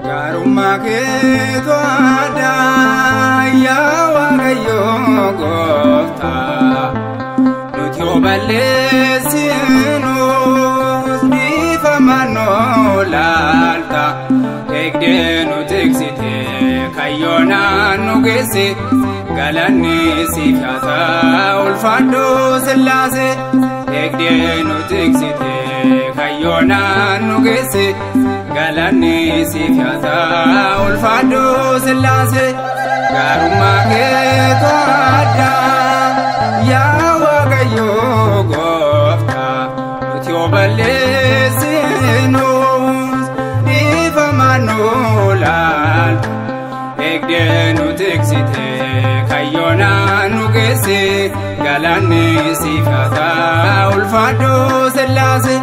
Gaarummaa keetu addaa yaa Waaqayyo gooftaa, nuti yoo balleessinus dhiifama nu laalta. Eegdee nu tiksite, kayyoonaan nu geesse, galanni siif haa ta'u, ulfaadhu Sillaasee. Eegdee nu tiksite, kayyoonaan nu geesse, galanni siif haa ta'u, ulfaadhu Sillaasee. Gaarummaa keetu addaa yaa Waaqayyo gooftaa, nuti yoo balleessinus dhiifama nu laalta. Eegdee nu tiksite, kayyoonaan nu geesse, galanni siif haa ta'u, ulfaadhu Sillaasee.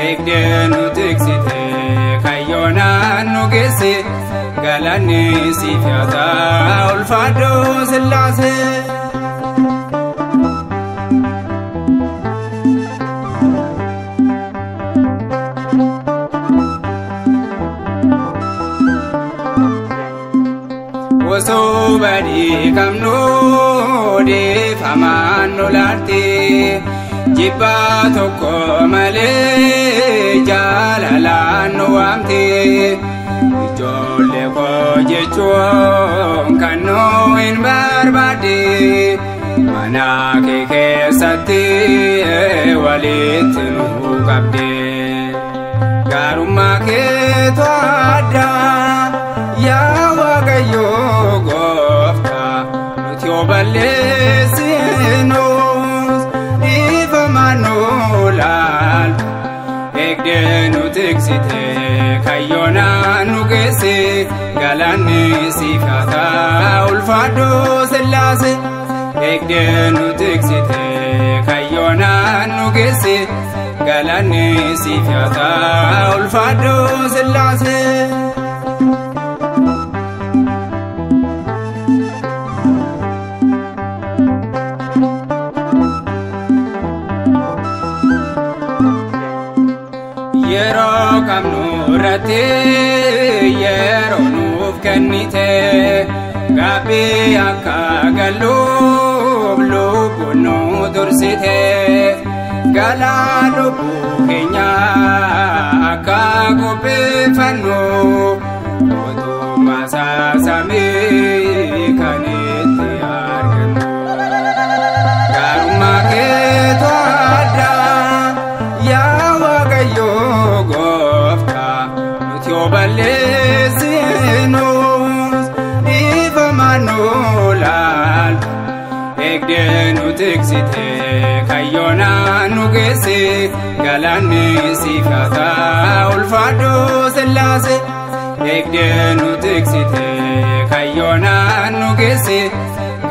Eegdee nu tiksite, kayyoonaan nu geesse, galanni siif haa ta'u, ulfaadhu Sillaasee. Osoo badii qabnu dhiifamaan nu laalte, jibbaa tokko malee jaalalaan nu waamte. Ijoollee koo jechuun kan nu hin barbaadde, mana kee keessatti walitti nu qabde. Gaarummaa keetu addaa yaa Waaqayyo gooftaa, nuti yoo balleessinus dhiifama nu laalta. Eegdee nu tiksite, kayyoonaan nu geesse, galanni siif haa ta'u, ulfaadhu Sillaasee. Eegdee nu tiksite, kayyoonaan nu geesse, galanni siif haa ta'u, ulfaadhu Sillaasee. Yeroo qabnu irratti yeroo nuuf kennite, gaabbii akka galluuf lubbuun nu dursite. Galaa lubbuu keenya akka qopheeffannu, mootummaa saasamii kan itti argannu. Gaarummaa keetu addaa yaa Waaqayyo gooftaa, nuti yoo balleessinus dhiifama nu laalta. Eegdee nu tiksite, kayyoonaan nu geesse, galanni siif haa ta'u, ulfaadhu Sillaasee. Eegdee nu tiksite, kayyoonaan nu geesse,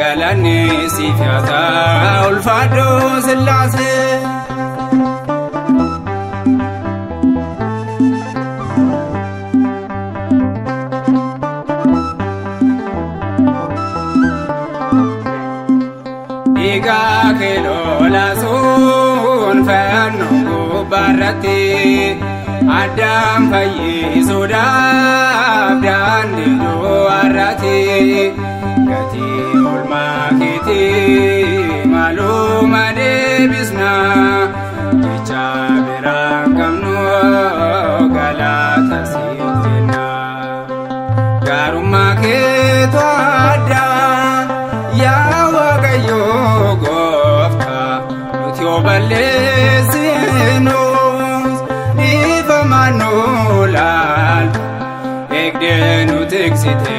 galanni siif haa ta'u, ulfaadhu Sillaasee. Dhiigaa kee lolaasuun fannoo gubbaarratti, addaan fayyisuudhaaf daandii du'aarratti. Gatii oolmaa keetii maaluma deebisna? Jecha biraan qabnu galata siif jenna. Gaarummaa keetu addaa yaa Waaqayyo gooftaa, nuti yoo balleessinus dhiifama nu laalta. Eegdee nu tiksite,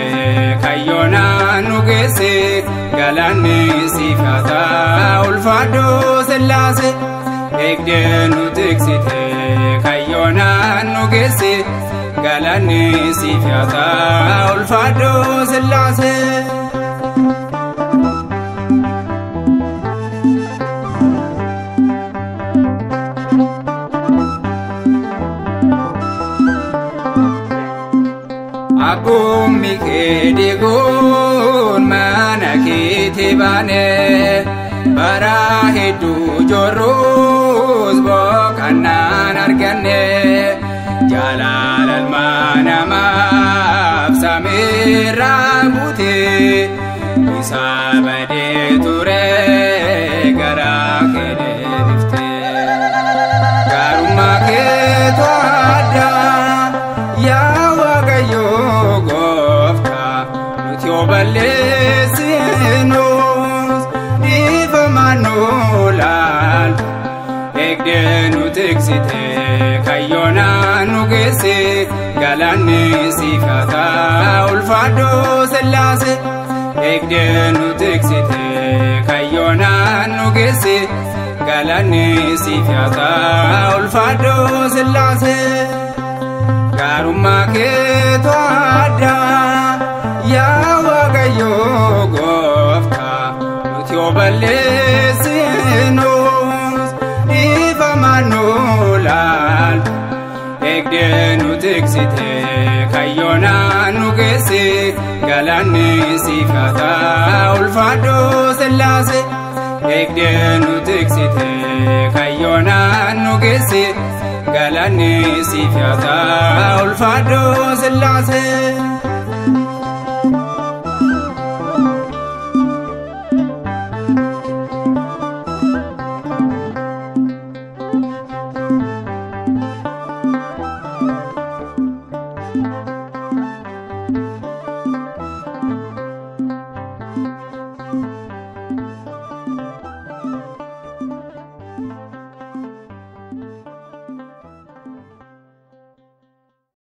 kayyoonaan nu geesse, galanni siif haa ta'u, ulfaadhu Sillaasee. Eegdee nu tiksite, kayyoonaan nu geesse, galanni siif haa ta'u, ulfaadhu Sillaasee. Abbummaa Abboommii kee diiguun mana keetti baane, bara hedduu jorruus boqonnaan arganne. Jaalala ilma namaaf samiirraa buute, isa badee ture gara kee deebifte. Gaarummaa keetu addaa, yaa Waaqayyo gooftaa, nuti yoo balleessinus dhiifama nu laalta. Eegdee nu tiksite, kayyoonaa nu geesse, galanni siif haa ta'u, ulfaadhu Sillaase. Eegdee nu tiksite, kayyoonaa nu geesse, galanni siif haa ta'u, ulfaadhu Sillaase. Gaarummaa keetu addaa, yaa Waaqayyo gooftaa, nuti yoo balleessinus dhiifama nu laalta. Eegdee nu tiksite, kayyoonaa nu geesse, galanni siif haa ta'u, ulfaadhu Sillaase. Eegdee nu tiksite, kayyoonaa nu geesse, galanni siif haa ta'u, ulfaadhu Sillaase.